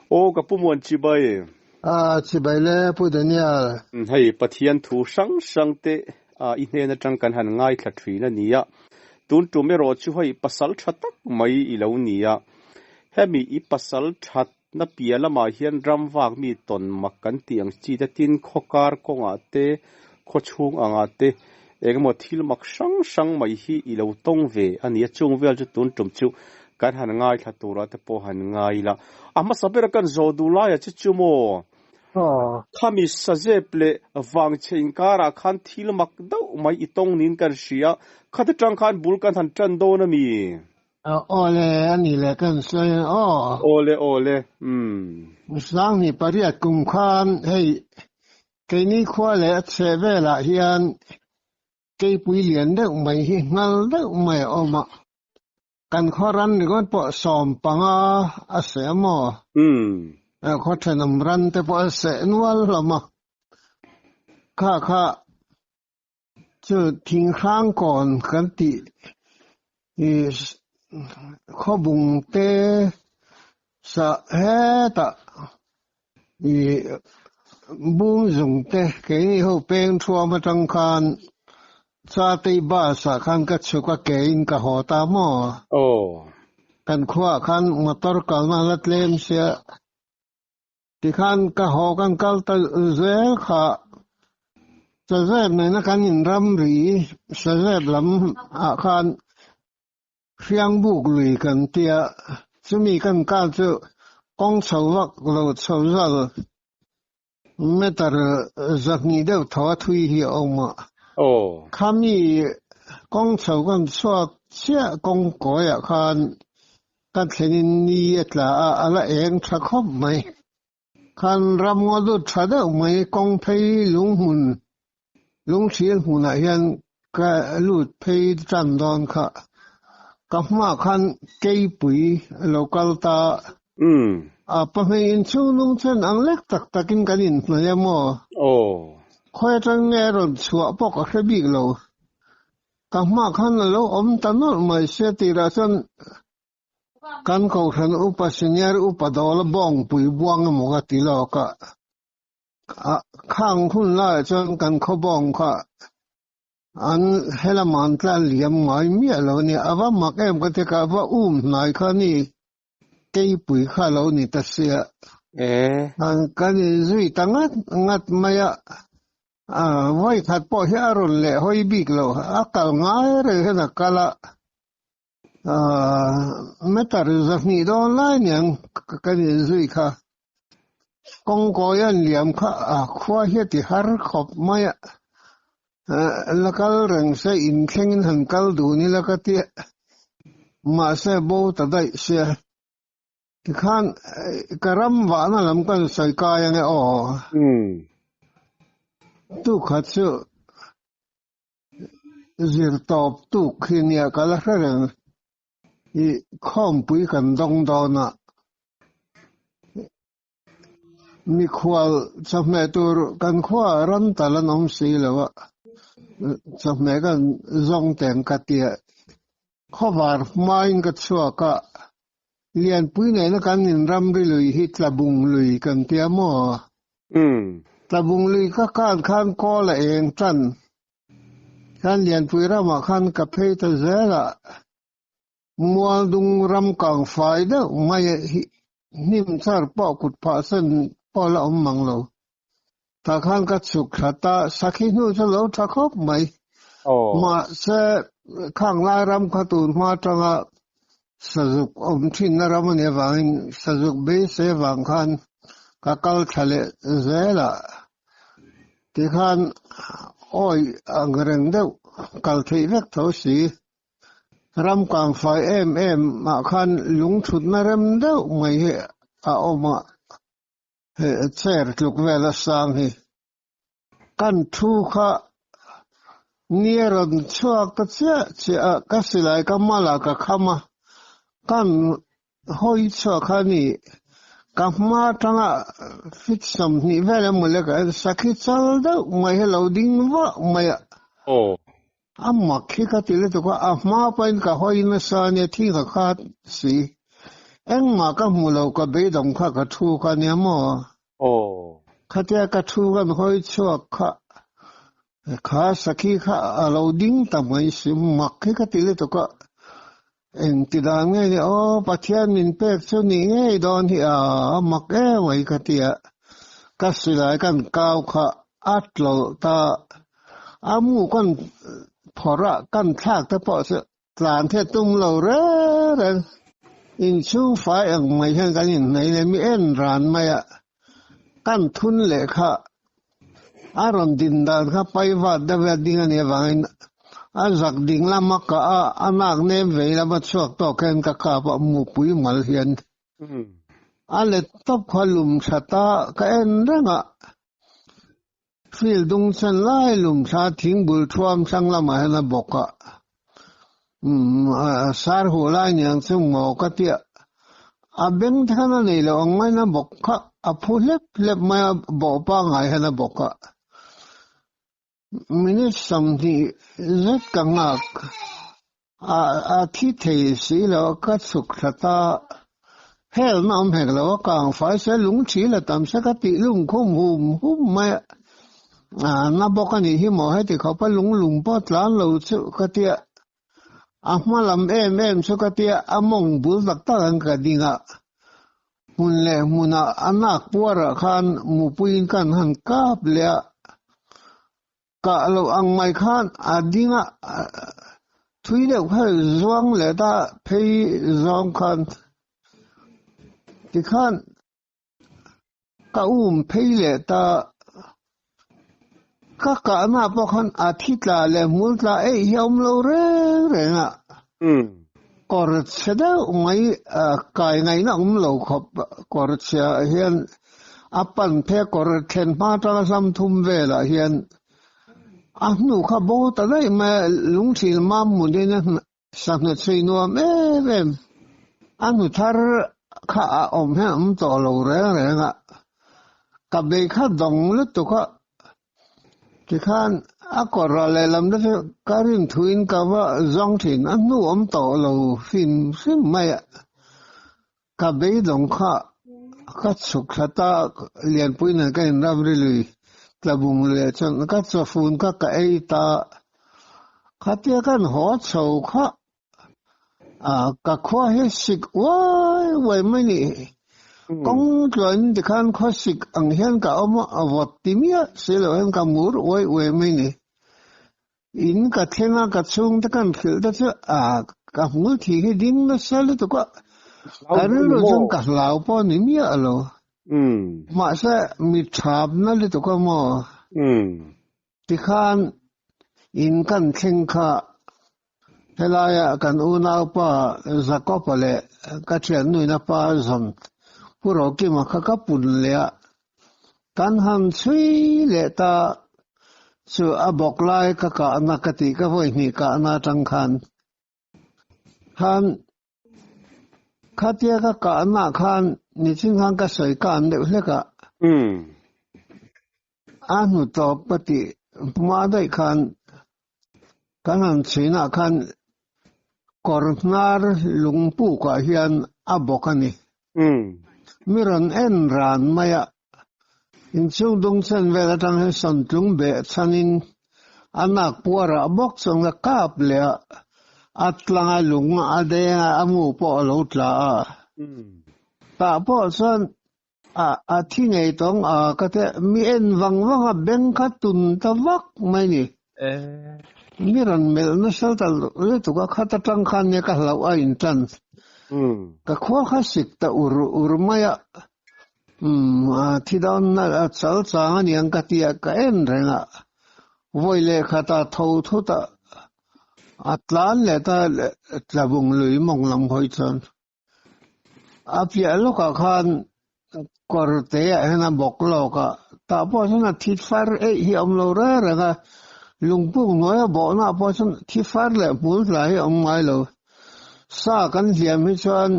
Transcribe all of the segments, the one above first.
Aw ka pu Muan chibai. A chibai le Pu Daniel. Hei Pathian thu hrang hrang te i hnen atang kan han ngaithla thin a nia. Tun tum erawh chu hei pasal tha tak mai i lo nia. Hemi i pasal that na piah lamah hian ram vak mi tawn mak kan tih ang chi te tin khaw kar kawngah te khaw chhung angah te engemaw thil mak hrang hrang mai hi i lo tawng ve a nia. Chung vel chu tun tum chu kan han ngaithla turah te pawh han ngai ila. A hmasa bera kan zawh duh laiah che chu maw? Khami sazep leh vangchhe inkarah khan thil mak deuh mai i tawng niin kan hria. Khata tang khan bul kan han tan dawn a mi? Awle a ni leh kan sawi a aw. Awle awle umm. Sanghnih pariat kum khan hei keini khua leh a chheh velah hian keipui lian deuh mai hi nghal deuh mai a awm a. Kan khaw ran ringawt pawh 15 a seh a maw? Khaw thenawm ran te pawh a seh nual hlawm a. Kha kha chu thinghrang kawn kan tih i khawbung te sa hetah i bung zung te keini ho peng thuam atang khan Chatei bus ah khan ka chhuk a ke in ka haw ta maw? Kan khuaah khan motor kalna la tlem sia Tikhan ka haw kan kal ta zel kha Sazep nena kan inramri Sazep lam ah khan Hriangbuk lui kan tia, chumi kan kal chu kawng chho vak lo chho zal meter 200 deuh tho a thui hi a awm a. Khami kawng chho kan chhuak chiah kawng kawiah khan Ka thlenin ni a tla a, a la eng tha khawp mai. Khan ram ngaw lut tha deuh mai, kawng phei lunghmun, lungthil hmunah hian ka lut phei tan dawn kha. Ka hmaah khan keipui a lo kal ta. A pahnih inchhung lung chen ang lek tak takin kan inhnaih a maw? Khawi atang nge a rawn chhuah pawh ka hre bik lo. Ka hma khan a lo awm ta nawlh mai sia tirah chuan kan kohhran upa senior upa dawla bawngpui buang emaw ka ti lawk a, khang hun laiah chuan kan khaw bawng kha an helamah an tla liam ngai miah lo a nia, a va mak em ka ti ka va um hnai kha a ni. Keipui kha lo ni ta sia. Kan inzui ta ngat ngat mai a, vawi khat pawh hi a rawn leh hawi bik lo, a kal ngai reng hian a kal a, meter 200 dawn lai niang kan inzui kha. Kawngkawi an liam kha a khua hi a ti har khawp mai a, la kal reng se inthlengin han kal dun ila ka ti a, mahse bo ta daih sia. Tikhan ka ram vahna lam kan sawi kai ange aw. Tukhat chu zir tawp tuk hi nia ka la hre reng. I khawmpui kan dawng dawn a, mikhual chawhmeh tur kan khuaah ram tal an awm si lo a, chawhmeh kan zawng teng ka ti a, khawvar hmain ka chhuak a, Lianpui nena kan inramri lui hi Tlabung lui kan tia maw? Tlabung lui ka kan khan kawl a eng tan. Khan Lianpui ramah khan ka phei ta zel a, Mualdung ram kang fai deuh mai hi hnim char pawh kut phah sen pawh la awm mang lo. Tah khan ka chhuk thla ta, sakhi hnu chu lo tha khawp mai. Mahse, khang lai ram kha tun hma atanga sazuk awm thinna ram a nih avangin sazuk beisei avang khan ka kal thla leh zel a. Tikhan awi ang reng deuh kal theih vek tho si. Ram kang fai em em ah khan lungthutna rem deuh mai hi a awm a. He chair tluk vel a sang hi kan thu kha ni a rawn chhuak ta chiah chiah a, ka silai ka malah ka kham a, kan hawi chhuak kha a ni, ka hma atanga feet 20 vel emaw le ka en sakhi chal deuh mai hi a lo ding vah mai a. A mak hi ka ti lutuk a, a hma pawhin ka hawi nasa a nia thing ka khat si. Engmah ka hmu lo ka beidawng kha ka thu kha nia maw? Aw. Khatia ka thu kan hawi chhuak kha kha sakhi kha a lo ding ta mai si mak hi ka ti lutuk a. Engti dan nge ni aw Pathian min pek chu ni ngei dawn hi a mak em mai ka ti a. Ka silai kan kau kha a tlawlh ta a mu kan phawrh a kan thlak te pawh chu Tlan the tum lo reng reng. Inchhung fai ang mai hian kan inhnai leh mi en ran mai a, kan thun leh kha a rawn din dan kha paivat deuh a ding a nih avangin a zak ding lama kah a, a nak nem vei lama chhuak tawk hian ka kap a, mupui mal hian a let tawp kha lum that a, ka en reng a. Field dung chen lai lum thla thing bul thuam thlang lamah hian a bawk a, umm sar huh lai niang chu maw ka tia a beng te khan a nei loh ang maiin a bawk kha a phu hlep hlep mai a bawh pangngai hian a bawk a, minute 20 zet ka nghak a a thi thei si lo ka chhuk thla ta hel na awm hek lo a kang fai se lung thi la tam se ka tih lum khum hum hum mai a a na bawk a nih hi maw heti khawp a lung lung pawh tlan lo chu ka tia a hma lam em em chu ka tia a mawng bul tak tak ang ka ding a hmun leh hmunah a nak puarah khan mupuiin kan han kap leh a. Kah loh ang mai khan a ding a, thui deuh kha zuang leh ta phei zawng khan tikhan ka um phei leh ta ka kahna pawh khan a thi tla leh hmul tla eih hi a awm lo reng reng a, kawr chhe deuh mai kai ngaihna awm lo khawp kawr chhia hian A pan phe kawr thlen hma atanga hlam thum velah hian a hnu kha bo ta daih mai a, lungthil mam hmunin a sahnu chhui nuam em em. A hnu thar kha a awm hian a awm tawh lo reng reng a, ka bei kha dawng lutuk a, tikhan a kawr ah lehlam te chu ka rin thuin ka va zawng thin, a hnu awm tawh lo hrim hrim mai a. Ka beidawng kha ka chhuk thla ta Lianpui nen ka inram ri lui tlabung leh chuan ka chawfun kha ka ei ta. Khatia kan haw chho kha ka khua hi sik uai uai mai ni. Kawng tluain tikhan khaw sik ang hian ka awm a, a vawt ti miah si loh hian ka mur uai uai mai ni. In ka thleng a, ka chhungte kan hrilh te chu a ka hmul thi hi ding nasa lutuk a, ka rilru chuan ka hlau pawh ni miah lo. Mahse mi thapna lutuk a maw? Tikhan in kan thleng kha helaia kan unaupa Jakob-a leh ka thiannuina pa zawn Pu Rokima kha ka pun leh a, Kan han chhui leh ta chu a bawk lai ka kahna ka tih ka vawi hnih kahna atang khan khan khatia ka kahna khan nichin khan ka sawi kan deuh hlek a a hnu tawp ka tih hma daih khan kan han chhuina khan kawr hnar lungpukah hian a bawk a ni. Mi rawn en ran mai a, inchhung dung chen vel atang hian sawntlung beh chhanin a nak puarah bawk chuan ka kap leh a, a tlanga lung a deng a, a mu pawh a lo tla a. Tah pawh chuan A a thi ngei tawng a ka te mi en vang vang a beng kha tun ta vak mai ni. Mi rawn melh nasa ta lutuk a khat atang khan nia ka hlauh a in tan. Ka khua kha sik ta ur ur mai a. Umm a thi dawn na a chal chang a niang ka ti a ka en reng a. Vawi leh khat a tho thut a a tlan leh ta tlabung lui mawng lam hawi chuan. A piah lawkah khan kawr te ah hian a bawk lawk a, tah pawh chuan a thi far eih hi a awm lo reng reng a, lungpuk hnuaia bawhna ah pawh chuan thi far leh hmul tla hi a awm ngai lo. Sa kan hliam hi chuan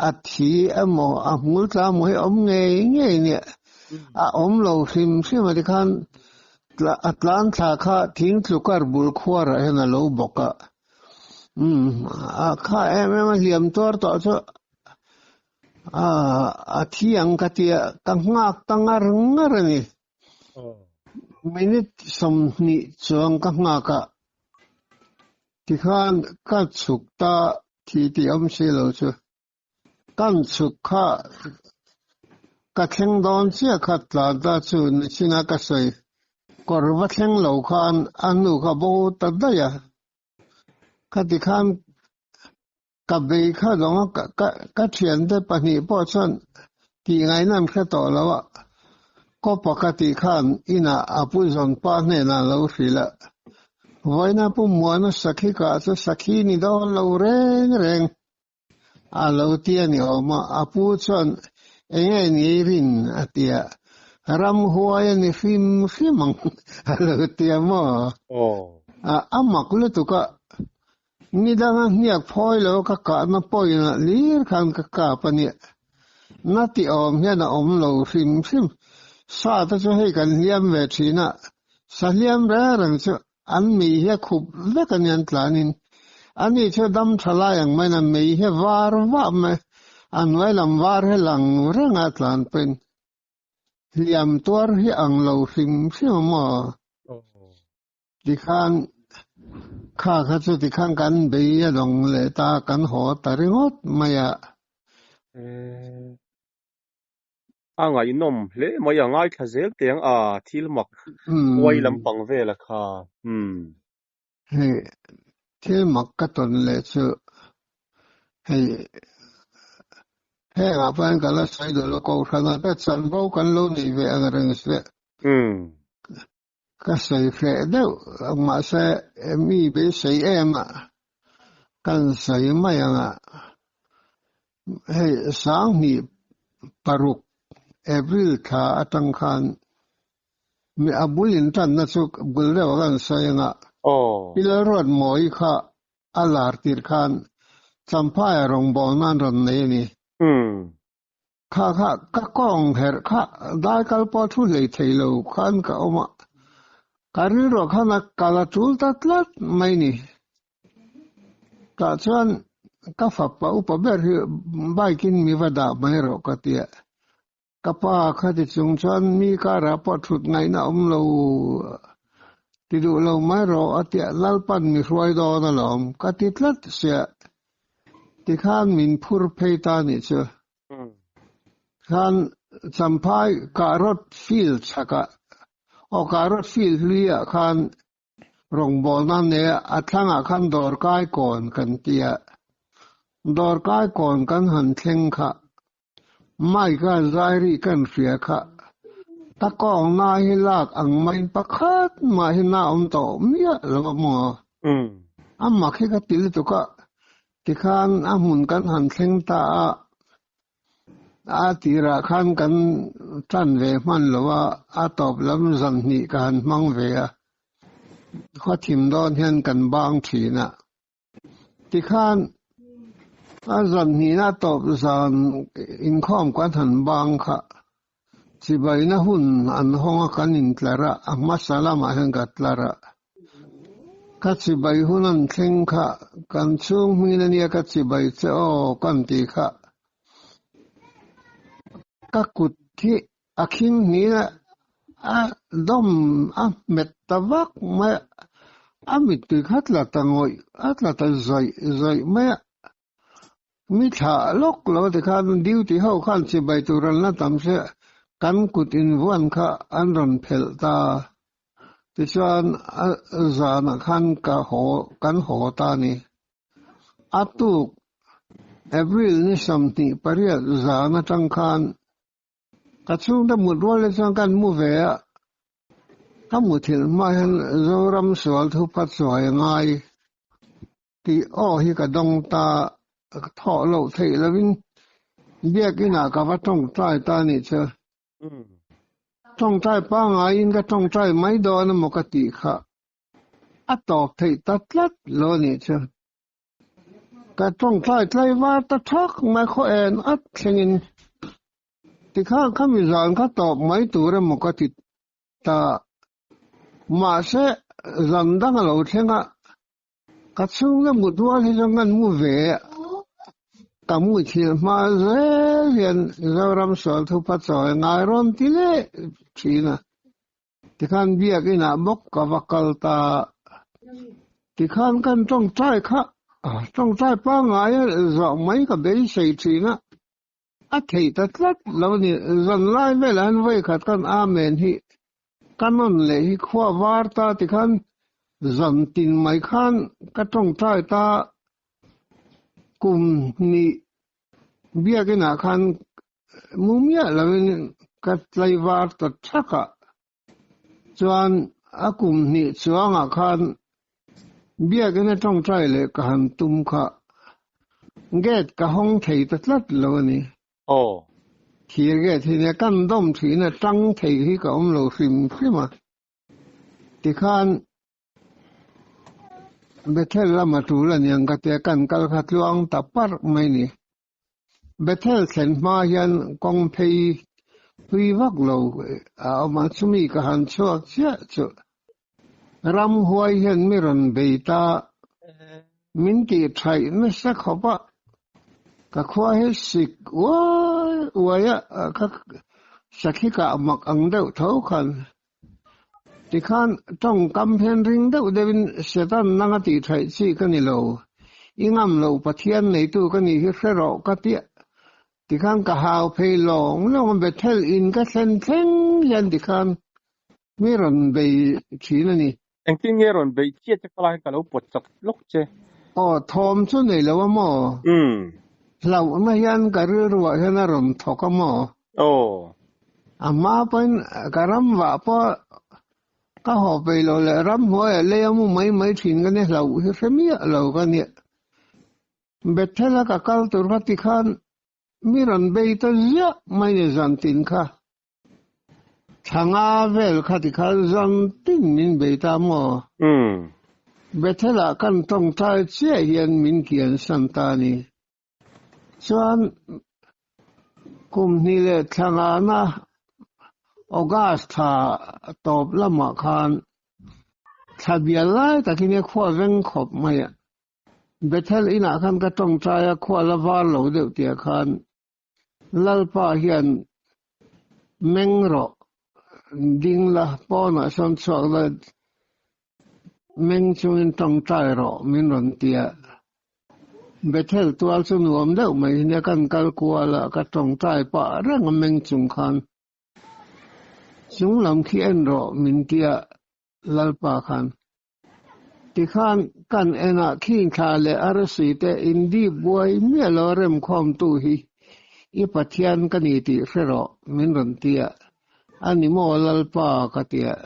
a thi emaw a hmul tla emaw hi a awm ngei ngei nia, a awm lo hrim hrim a tikhan a tlan thla kha thing tlukar bul khuarah hian a lo bawk a. Umm a kha em em a hliam tuar tawh chu A thi ang ka tia ka nghak ta ngar ngar a ni. Minute 20 chuang ka nghak a, tikhan ka chhuk ta thi tih awm si lo chu. Kan chhuk kha ka thleng dawn chiah kha tlan ta chu nichin a ka sawi. Kawr va thleng lo khan a nu kha bo ta daih a. Khati khan ka bei kha dawng a, ka thiante pahnih pawh chuan tih ngaihna an hre tawh lo a. Kawpa ka tih khan inah a pu zawnpa hnenah a lo hrilh a. Vawiina Pu Muana sakhi kah chu sakhi ni dawn lo reng reng. A lo ti a ni awm a, a pu chuan enge ni rin a ti a, ramhuai a ni hrim hrim ang a lo ti a maw? A mak lutuk a, nidanga hniak phawi lo ka kahna pawhin ah lir khan ka kap a nia, na ti awm hian a awm lo hrim hrim, sa te chu hei kan hliam ve thin a, sa hliam reng reng chu An mei hi a khup vek a nian tlanin ani chu dam tha lai ang maiin a mei hi a var vah mai, a hnuai lam var hi lang reng a tlan pawhin hliam tuar hi ang lo hrim hrim a maw? Tikhan kha kha chu tikhan kan bei a dawng leh ta kan haw ta ringawt mai a. A ngaihnawm hle mai a ngaithla zel teh ang a thil mak uai lampang vel a kha umm. Hei thil mak ka tawn leh chu hei hengah pawh hian ka la sawi duh lo kohhran ah te chanvo kan lo neih ve ang reng se ka sawi hreh deuh mahse mi beisei em a kan sawi mai ang a hei 2006 April thla atang khan mi a bul in tanna chu bul deuh a kan sawi ang a Pi Lalruatmawii kha a lar tir khan Champhai a rawngbawlna an rawn nei a ni. Kha kha ka kawng herh kha dai kal pawh thu hlei thei lo khan ka awm a, ka rilruah khan a kal a tul ta tlat mai ni. Tah chuan ka fapa upa ber hi bike in mi va dah mai rawh ka ti a, ka pa kha ti chung chuan mi karah pawh thut ngaihna awm lo ti duh lo mai rawh a ti a, Lalpan mi hruai dawn alawm ka ti tlat sia. Tikhan min phur phei ta nih chu. Khan Champhai Karot Field chhakah aw Karot Field hluiah khan rawngbawlna nei a, a thlangah khan dawrkai kawn kan ti a. Dawrkai kawn kan han thleng kha Mike a zai rih kan hria kha ka kawng na hi lak ang maiin pakhat mah hi na awm tawh miah lo a maw? A mak hi ka ti lutuk a, tikhan a hmun kan han thleng ta a, a tirah khan kan tan ve hman lo a, a tawp lam zan hnih ka han hmang ve a, khua thim dawn hian kan bang thin a. Tikhan a zan hnihna tawp zan inkhawm kan han bang kha chibaina hun an hawng a kan intlar a, a hmasa lamah hian ka tlar a. Ka chibai hun an thleng kha kan chhung hmingin ania ka chibai che aw kan ti kha. Ka kut hi a khing hnin a, a dawm a hmet ta vak mai a, a mittui kha tla ta ngawih a tla ta zawih zawih mai a, mi thlah lawk lo tikhan duty ho khan chibai tur an la tam sia kan kut invuan kha an rawn phelh ta tichuan a zanah khan ka haw kan haw ta a ni. A tuk April ni 28 zan atang khan Ka chhungte mut rual hi chuan kan mu ve a, ka muthilh hma hian Zoram sual thupha chuai a ngai tih aw hi ka dawng ta, ka thawh loh theih lovin biakinah ka va tawngtai ta a nih chu. Tawngtai pangaiin ka tawngtai mai dawn emaw ka tih kha a tawp theih ta tlat lo a nih chu. Ka tawngtai tlaivar ta thak mai khaw en at thlengin tikhan khami zan kha tawp mai tur emaw ka ti ta. Mahse zan dang a lo thleng a, ka chhungte mut rual hi chuan kan mu ve a, ka muithilh hma zel. zel hian Zoram sual thupa chawi ngai rawn ti leh thin a. Tikhan biakinah bawk ka va kal ta. Tikhan kan tawngtai kha tawngtai pangngai a zawh mai ka beisei thin a, a theih ta tlat lo ni. Zan lai velah hian vawikhat kan Amen hi ka nawn leh hi khua var ta tikhan zan tin mai khan ka tawngtai ta kum hnih biakinah khan Mu miah lovin ka tlaivar ta thak a, chuan a kum hnih chuangah khan biakina tawngtai leh ka han tum kha gate ka hawng thei ta tlat lo a ni. Aw. Thir gate hi nia kan dawm thihna tang thei hi ka awm lo hrim hrim a, tikhan Bethel lama tul a niang ka tia kan kal kha tluang ta parh mai ni. Bethel thlen hma hian kawng phei tui vak lo a awm a, chumi ka han chhuak chiah chu ramhuai hian mi rawn bei ta, min tih thaih nasa khawp a, ka khua hi sik uai uai a, ka sakhi kah mak ang deuh tho khan Tikhan tawngkam hian ring deuh deuhin Satan nanga tih thaih chi ka ni lo. I ngam lo Pathian neitu ka nih hi hre rawh ka tia. Tikhan ka hau phei lawng lawng a Bethel in ka thlen thleng hian tikhan mi rawn bei thin a ni. Engtin nge rawn beih chiah che khalai ka lo pawt chak lawk che. Aw thawm chu nei lo a maw? Umm. Hlauhna hian ka rilruah hian a rawn thawk a maw? Aw. A hma pawhin ka ram vah pawh ka haw peih lo leh ramhnuaiah lei a mu mai mai thin ka nia hlauh hi hre miah lo ka nia. Bethel-a ka kal tur kha tikhan mi rawn bei ta ziah mai ni zan tin kha. Thla nga vel kha tikhan zan tin min bei ta maw? Bethel-ah kan tawngtai chiah hian min kiansan ta a ni. Chuan kum hnih leh thla ngana August thla tawp lamah khan thla bial lai takin e khua veng khawp mai a. Bethel inah khan ka tawngtai a, khua la var lo deuh tih ah khan Lalpa hian meng rawh ding la, pawnah sawn chhuak la, meng chungin tawngtai rawh min rawn ti a. Bethel tual chu nuam deuh mai hi nia kan kal kual a, ka tawngtai pah reng a meng chung khan. Chung lam khi en rawh min ti a Lalpa khan. Tikhan kan enah khingthla leh arsi te indip buai miah lo remkhawmtu hi i Pathian ka ni tih hre rawh min rawn ti a, a ni maw Lalpa ka ti a,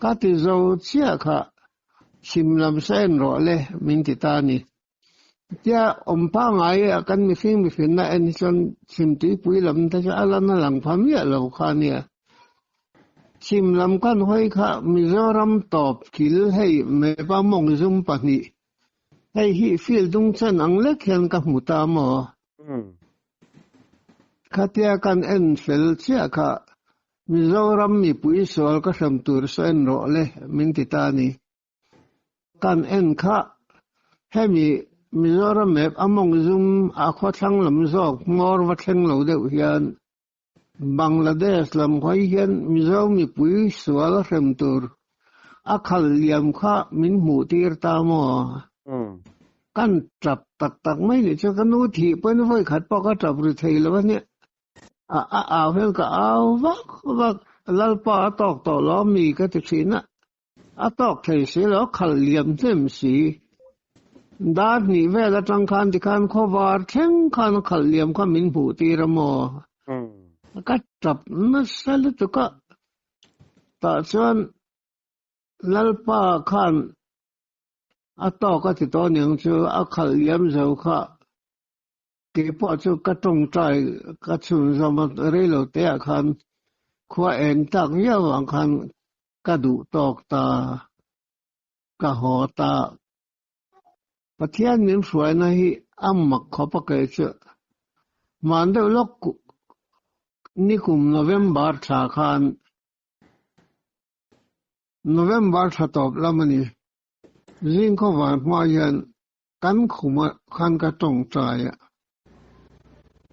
ka ti zo chiah kha chhim lam sa en rawh le min ti ta a ni. Tia awm pangngai a kan mihring mihrinna en hi chuan chhim tuipui lam te chu a lan a lang pha miah lo kha a nia. Chhim lam kan hawi kha Mizoram tawp kil hei Mepa mawngzum pahnih hei hi field dung chen ang lek hian ka hmu ta maw? Khatia kan en fel chiah kha Mizoram mipui sual ka hrem tur saw en rawh le min ti ta a ni. Kan en kha hemi Mizoram map a mawng zum a khawthlang lam zawk hmawr va thleng lo deuh hian Bangladesh lam hawi hian Mizo mipui sual hrem tur a khal liam kha min hmuh tir ta maw? Kan tap tak tak mai nih chu ka nu thih pawhin vawi khat pawh ka tap ri thei lo a nia. A a au hian ka au vak vak Lalpa a tawk tawh lo mi ka ti thin a. A tawk thei si lo, khalh liam hnem si. Dar hnih vel atang khan tikhan khawvar thleng khan khalh liam kha min hmuh tir a maw? Ka tap nasa lutuk a, tah chuan Lalpa khan a tawk a ti tawh aniang chu a khalh liam zo kha keipawh chu ka tawngtai ka chhunzawm a reilo te ah khan khua en tak viau ang khan ka duh tawk ta, ka haw ta. Pathian min hruaina hi a mak khawp a kei chu. Hman deuh lawk nikum November thla khan November thla tawp lam a ni. Zing khawvar hma hian kan khumah khan ka tawngtai a.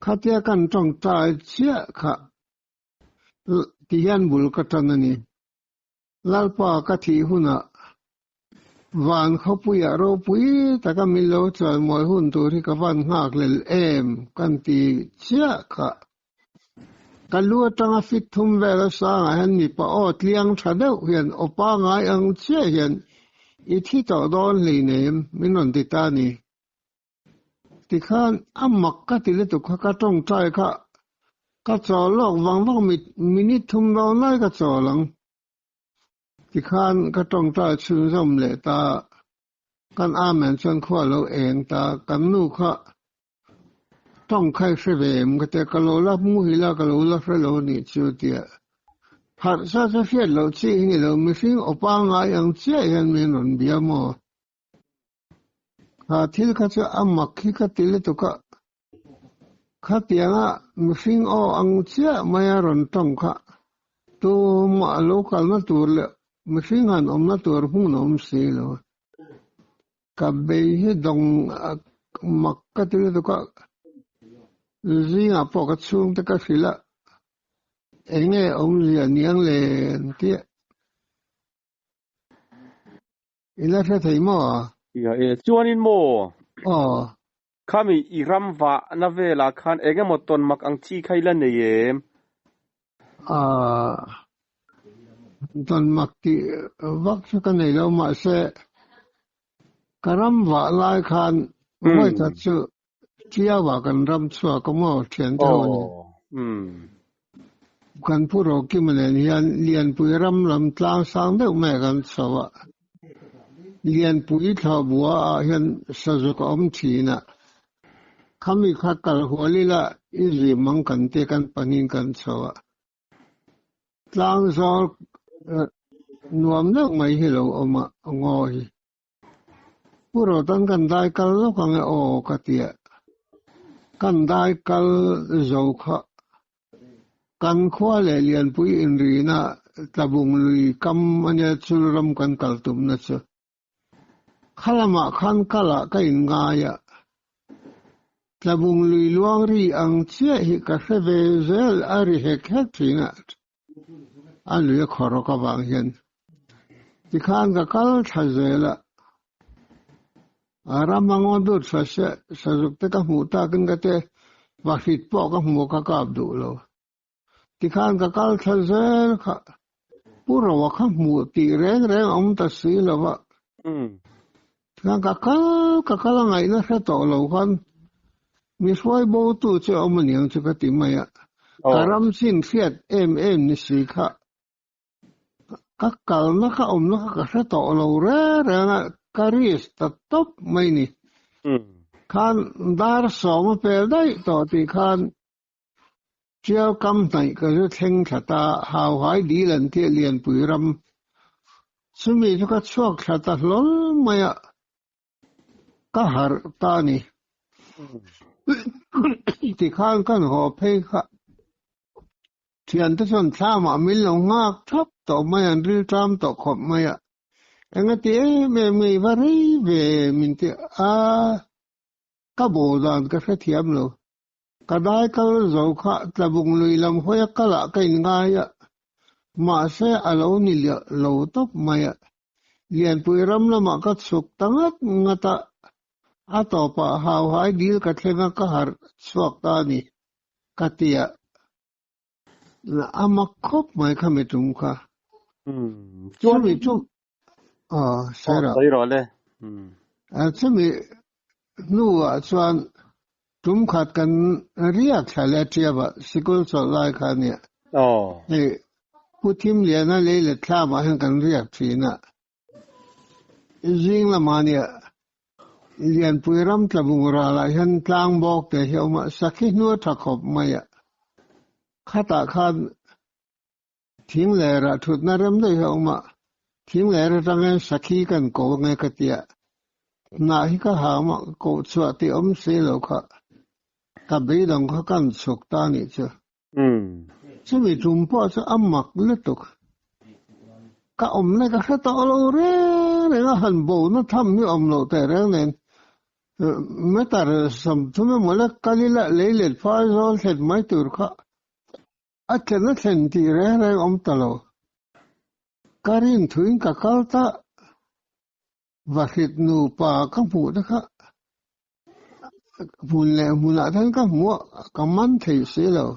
Khatia kan tawngtai chiah kha ti hian bul ka tan a ni. Lalpa ka thih hunah van khawpuiah ropui taka min lo chawimawi hun tur hi ka van nghak lel em kan ti chiah kha. Ka lu atanga fit thum vel a sangah hian mipa aw tliang tha deuh hian aw pangai ang chiah hian i thi tawh dawn hleinem min rawn ti ta a ni. Tikhan a mak ka ti lutuk kha ka tawngtai kha ka chawl lawk vang vang minute thum dawn lai ka chawl ang. Tikhan ka tawngtai chhunzawm leh ta kan Amen chuan khua lo eng ta kan nu kha tawng kha i hre ve em ka tia ka lo la hmuhil a ka lo la hre lo anih chu tia harh sa chu hriat loh chi hi ni lo mihring aw pangai ang chiah hian min rawn bia maw? Kha thil kha chu a mak hi ka ti lutuk a, khatianga mihring aw ang chiah mai a rawn tawng kha tumah a lo kalna tur leh mihring han awmna tur hmun a awm si lo. Ka bei hi dawng mak ka ti lutuk a, zingah pawh ka chhungte ka hrilh a, eng nge awmzia niang le an ti a. I la hre thei maw? Ia e, chuanin maw? Aw. Khami i ram vahna velah khan eng emaw tawn mak ang chi kha i la nei em? Aaa, tawn mak tih vak chu ka nei lo, mahse ka ram vah lai khan vawikhat chu Tiauah kan ram chhuak a maw thiante ho ni. Kan Pu Rokima nen hian Lianpui ram lam tlang sang deuh mai a kan chho a. Lianpui thlawhbua ah hian sazuk a awm thin a. Khami kha kal hual ila i zim ang kan tia kan panin kan chho a. Tlang zawl nuam deuh mai hi lo awm a ngaw hi. Pu Rotan kan dai kal lawk ang e aw ka ti a, kan dai kal zo kha kan khua leh Lianpui inrina Tlabung lui kam ania chul ram kan kal tumna chu kha lamah khan kalah ka inngai a, Tlabung lui luang ri ang chiah hi ka hre ve zel a ri hek hek thin a, a lui a khawrawk avang hian tikhan ka kal thla zel a, a ram a ngaw dut hra se sazuk te ka hmuh takin ka te vahrit pawh ka hmu ka kap duh lo. Tikhan ka kal thla zel kha Pu Roa kha hmuh tih reng reng a awm ta si lo va. Tikhan ka kal ka kal a ngaihna hre tawh lo khan mi hruai bo tu chu a awm aniang chu ka ti mai a. Ka ram chin hriat em em ni si kha ka kalna kha awmna kha ka hre tawh lo reng reng a, ka risk ta tawp mai ni. Khan dar sawm a pel daih tawh tih khan Tiau kam hnaih ka zu thleng thla ta, Hauhai dil an tih Lianpui ram. Chumi chu ka chhuak thla ta hlawl mai a, ka harh ta a ni. Tikhan kan haw phei kha thiante chuan thlamah min lo nghak thap tawh mai, an rilṭam tawh khawp mai a. Engati em em nge i va rei ve min ti a, ka bo dan ka hrethiam lo. Ka dai kal zo kha Tlabung lui lam hawi a kalah ka inngai a, mahse a lo ni lo tawp mai a. Lianpui ram lamah ka chhuk ta ngat ngat a, a tawpah hauhai dil ka thleng a ka harh chhuak ta a ni, ka ti a. A mak khawp mai kha mi tum kha. Chumi chu aw sawi rawh le. Chumi hnuah chuan tum khat kan riak thla leh ṭiap a, sikul chawlh lai kha a nia. Hei Pu Thimliana lei leh thlamah hian kan riak ṭhin a. Zing lamah nia Lianpui ram tlabung ralah hian tlang bawk te hi a awm a, sakhi hnu a tha khawp mai a. Khatah khan thing lerah thutna rem daih hi a awm a, thing ler atangin sakhi kan ko ange ka ti a, hnah hi ka ha awm a, koh chhuah tih awm si lo kha ka beidawng kha kan chhuk ta a nih chu. Chumi tum pawh chu a mak lutuk. Ka awmna ka hre tawh lo reng reng a, han bona tham hi awm loh teh reng nen. Meter 30 emaw lek kal ila lei let phai zawl thlen mai tur kha a thlen a thlen tih reng reng awm ta lo. Ka rin thuin ka kal ta Vahrit nupa ka hmuh te kha hmun leh hmunah te hian ka hmu a, ka man thei si lo.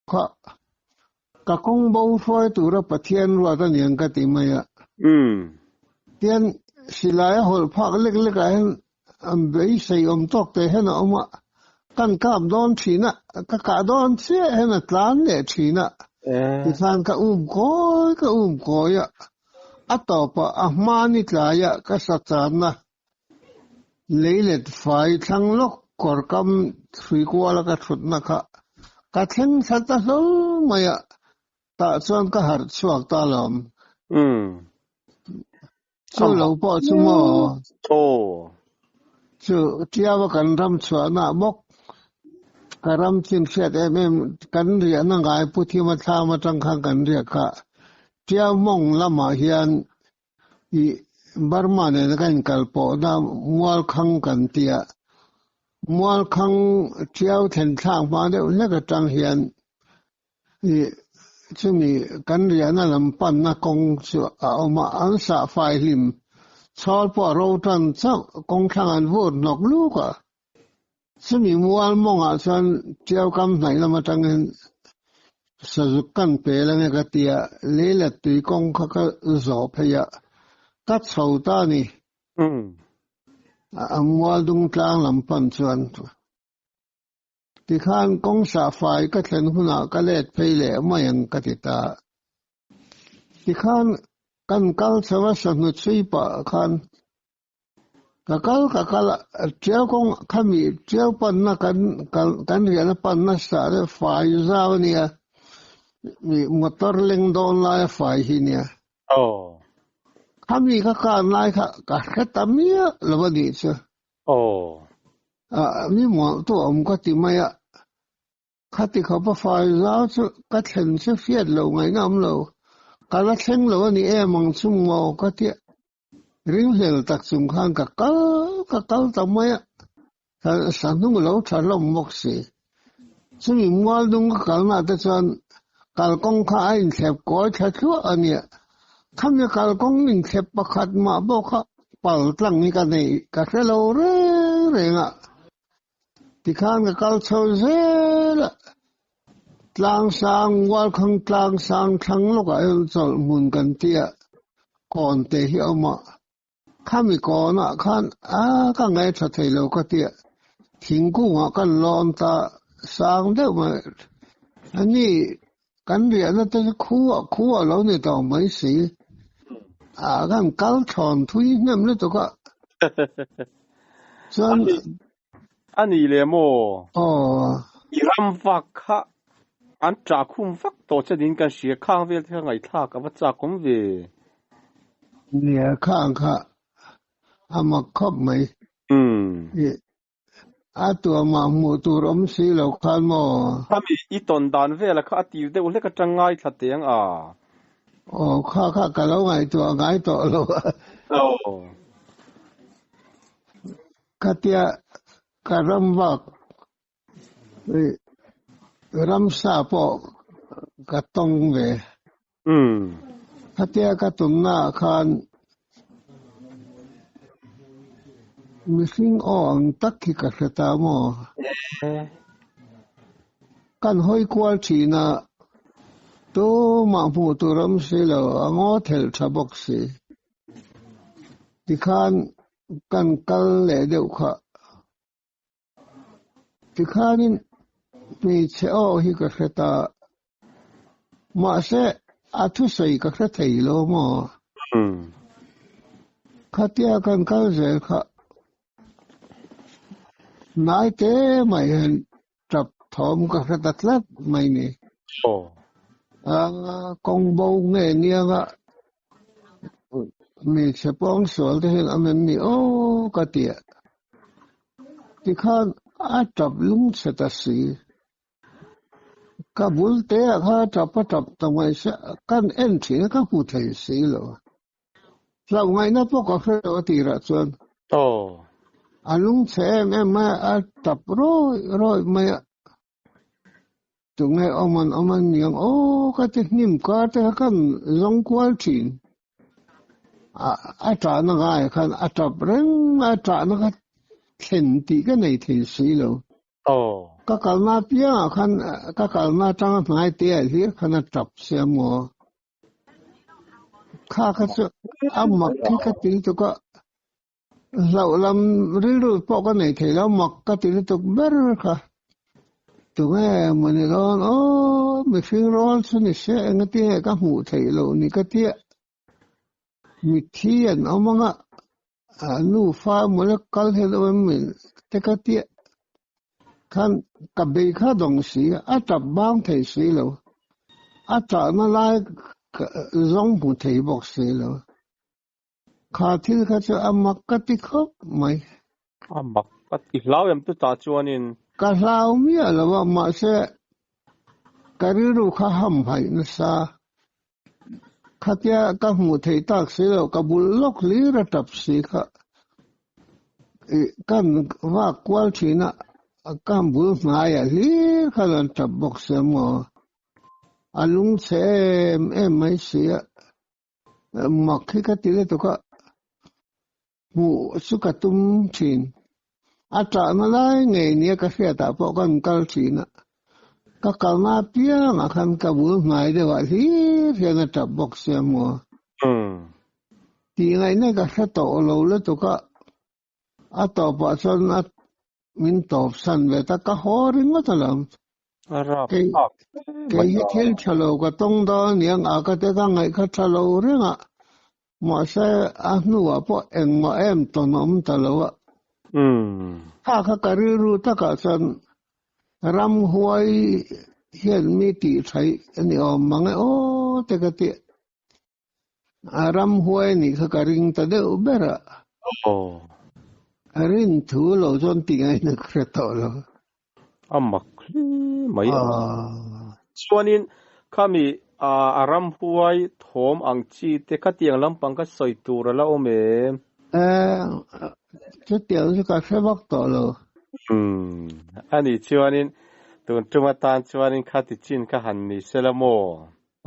Kha ka kawng bo hruai tura Pathian ruat a niang ka ti mai a. Tian silai a hawlh phak lek lek ah hian beisei awm tawk te hian a awm a, kan kap dawn thin a, ka kah dawn chiah hian a tlan leh thin a, tikhan ka um kawi ka um kawi a, a tawpah a hmani tlaiah ka sa channa lei let fai thlang lawk kawr kam hrui kuala ka thutna kha ka thleng thla ta hlawl mai a, tah chuan ka harh chhuak ta lawm. Chu lo pawh chu maw? Aw. Chu Tiawa kan ram chhuahna bawk ka ram chin hriat em em kan riahna ngai Pu Thima thlam atang khan kan riah kha Tiau mawng lamah hian i Burma nena kan inkal pawhna Mualkhang kan tia Mualkhang Tiau thlen thlak hma deuh hlek atang hian I chumi kan riahna lam panna kawng chu a awm a, an sah fai hlim chhawl pawh a ro tan chauh, kawng thlang an vur hnawk luk a. Chumi mual mawngah chuan Tiau kam hnaih lam atangin sazuk kan pel ange ka ti a, lei let tui kawng kha ka zawh phei a, ka chho ta a ni. A mual dung tlang lam pan chuan. Tikhan kawng sah fai ka thlen hunah ka let phei leh mai ang ka ti ta. Tikhan kan kal chho a sahnu chhui pah khan ka kal ka kal a, tiau kawng khami tiau panna kan kal kan riahna panna sah deuh fai zau a nia, motor leng dawn laia fai hi nia. Aw. Khami ka kan lai kha ka hre ta miah lo a nih chu. Aw. Ah, mi mual tu awm ka ti mai a. Khati khawp a fai zau chu ka thlen chu hriat lo ngaihna awm lo. Ka la thleng lo a ni em ang chu maw ka ti a. Ringhlel tak chung khan ka kal ka kal ta mai a. Sa hnung lo tha hlawm bawk si. Chumi mual dung ka kalna te chuan kalkawng kha a inthlep kawi thla thluah a nia. Khami kalkawng inthlep pakhat mah pawh kha pal tlang hi ka nei ka hre lo reng reng a. Tikhan ka kal chho zel a, tlang sang Mualkhang tlang sang thlang lawkah hian chawlh hmun kan tia kawn te hi a awm a. Khami kawnah khan a ka ngaihṭha thei lo ka tia thingkungah kan lawn ta sang deuh mai. Ani kan riahna te chu khuah khuah lo ni tawh mai si. A kan kal thlawn thui hnem lutuk a. Chuan A ni le maw? Aw. I ram vak kha an ṭah khum vak tawh che niin kan hria, khang vel te kha ngaihthlak a va chak awm ve. Nia, khang kha a mak khawp mai. I a tuamah hmuh tur awm si lo khan maw? Khami i tawn dan vela kha a tir deuh hlek atang ngaithla teh ang a. Aw, kha kha ka lo ngaihtuah ngai tawh lo a. Aw. Khatia ka ram vak ramsa pawh ka tawng ve. Khatia ka tumna ah khan mihring aw ang tak hi ka hre ta maw? Kan hawi kual thin a, tumah hmuh tur awm si lo, a ngaw thelh tha bawk si. Tikhan kan kal leh deuh kha. Tikhanin hmeichhe aw hi ka hre ta. Mahse, a thusawi ka hre thei lo maw? Khatia kan kal zel kha hnai te mai hian tap thawm ka hre ta tlat mai ni. A kawng bo nge nianga hmeichhe pawng sual te hian awm em ni aw ka ti a. Tikhan a tap lung chhe ta si. Ka bul te ah kha tap a tap ta mai se kan en thin a ka hmu thei si lo. Hlauh ngaihna pawh ka hre lo a tirah chuan. Aw. A lungchhe em em mai a, a tap rawih rawih mai a. Tunge awm an awm a niang aw ka ti hnim kar te kha kan zawng kual thin. A a ṭahna ngaiah khan a ṭap reng mai a, ṭahna kha thlen tih ka nei thei si lo. Aw. Ka kalna apiangah khan ka kalna atanga hnai te ah hlir khan a ṭap sia maw. Kha kha chu a mak hi ka ti lutuk a, hlauh lam rilru pawh ka nei thei lo, mak ka ti lutuk ber kha. Tunge maw ni dawn aw, mihring rawl chu ni se engati nge ka hmuh theih loh ni ka tia. Mitthi an awm anga nufa emaw la kal hian awm em ni te ka tia. Khan ka bei kha dawng si, a tap bang thei si lo, a tahna lai zawng hmu thei bawk si lo. Kha thil kha chu a mak ka ti khawp mai. A mak ka ti hlau em chutah chuanin. Ka hlau miah lo a, mahse ka rilru kha hamhaih nasa. Khatia ka hmuh theih tak si lo, ka bul lawk hlir a tap si kha. Kan vak kual thin a, ka bul hnaiah hlir khan an tap bawk si a maw? A lungchhe em em mai si a, mak hi ka ti lutuk a, hmuh chu ka tum thin. A ṭahna lai ngei nia ka hriatah pawh kan kal thin a, ka kalna apiangah khan ka bul hnai deuhah hlir hian a ṭap bawk si a maw? Tih ngaihna ka hre tawh lo lutuk a, a tawpah chuan a min tawp san ve ta, ka haw ringawt a lo. A rap Kei thlak kei hi thil tha lo ka tawng dawn aniang a ka te ka ngaih kha tha lo reng a, mahse a hnuah pawh engmah em tawn a awm ta lo a. Kha kha ka rilru takah chuan ramhuai hian mi tih thaih a ni awm mang e aw te ka ti. A ramhuai nih kha ka ring ta deuh ber a. Aw. A rin thu lo chuan ti ngaihna ka hre tawh lo. A mak hle mai a. Chuanin khami a ramhuai thawm ang chi te khatiang lampang kha sawi tur a la awm em? E, chutiang chu ka hre vak tawh lo. Umm, ani chuanin tun tum atan chuanin khati chin kha han ni sela maw?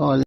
Aw.